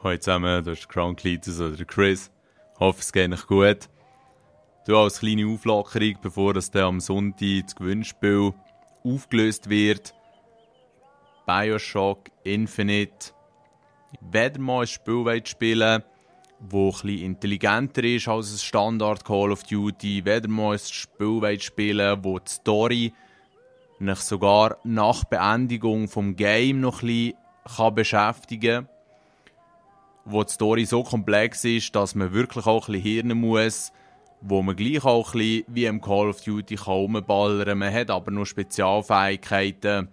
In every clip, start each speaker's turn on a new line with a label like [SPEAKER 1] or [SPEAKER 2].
[SPEAKER 1] Hallo zusammen, das ist Crown Cletus oder Chris. Ich hoffe, es geht euch gut. Du als kleine Auflockerung, bevor das dann am Sonntag das Gewinnspiel aufgelöst wird. Bioshock Infinite. Wenn ihr mal ein Spiel spielen wollt, das etwas intelligenter ist als ein Standard Call of Duty, wenn ihr mal ein Spiel spielen wollt, wo die Story euch sogar nach Beendigung des Game noch ein bisschen beschäftigen kann, wo die Story so komplex ist, dass man wirklich auch ein bisschen Hirn muss, wo man gleich auch ein bisschen wie im Call of Duty rumballern kann. Man hat aber noch Spezialfähigkeiten.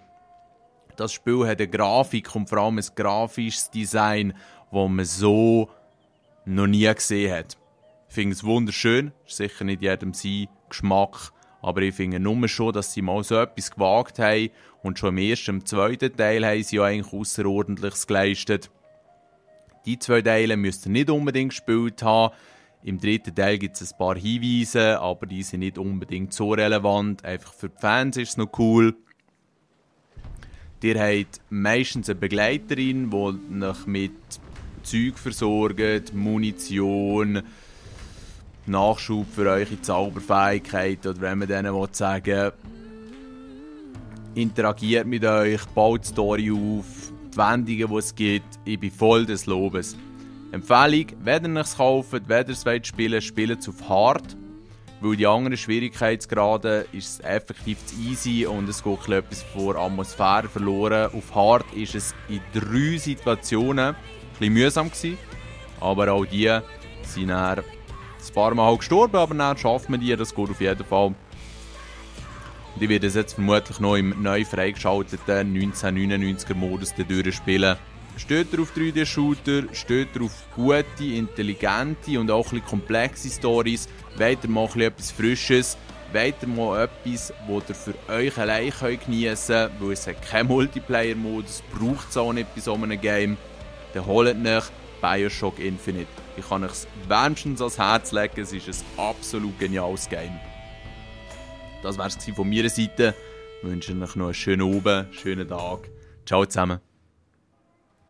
[SPEAKER 1] Das Spiel hat eine Grafik und vor allem ein grafisches Design, das man so noch nie gesehen hat. Ich finde es wunderschön, ist sicher nicht jedem sein Geschmack, aber ich finde nur schon, dass sie mal so etwas gewagt haben und schon im ersten und zweiten Teil haben sie ja eigentlich Ausserordentliches geleistet. Die 2 Teile müsst ihr nicht unbedingt gespielt haben. Im 3. Teil gibt es ein paar Hinweise, aber die sind nicht unbedingt so relevant. Einfach für die Fans ist es noch cool. Ihr habt meistens eine Begleiterin, die euch mit Zeug versorgt, Munition, Nachschub für eure Zauberfähigkeiten oder wenn man denen sagen will, interagiert mit euch, baut die Story auf, die Wendungen, die es gibt. Ich bin voll des Lobes. Empfehlung, wenn ihr es kauft, wenn ihr es spielen, spielt es auf Hard. Weil die anderen Schwierigkeitsgrade ist es effektiv zu easy und es geht etwas von Atmosphäre verloren. Auf Hard ist es in 3 Situationen ein bisschen mühsam gewesen, aber auch die sind dann ein paar Mal gestorben, aber dann schafft man die, das geht auf jeden Fall. Und ich werde es jetzt vermutlich noch im neu freigeschalteten 1999er Modus durchspielen. Steht ihr auf 3D-Shooter, steht ihr auf gute, intelligente und auch ein bisschen komplexe Storys, wollt ihr mal etwas Frisches, wollt ihr mal etwas, das ihr für euch allein geniessen könnt, weil es keinen Multiplayer-Modus braucht es auch nicht bei so einem Game, dann holt euch Bioshock Infinite. Ich kann euch es wärmstens ans Herz legen, es ist ein absolut geniales Game. Das war es von meiner Seite. Ich wünsche euch noch einen schönen Abend, schönen Tag. Ciao zusammen.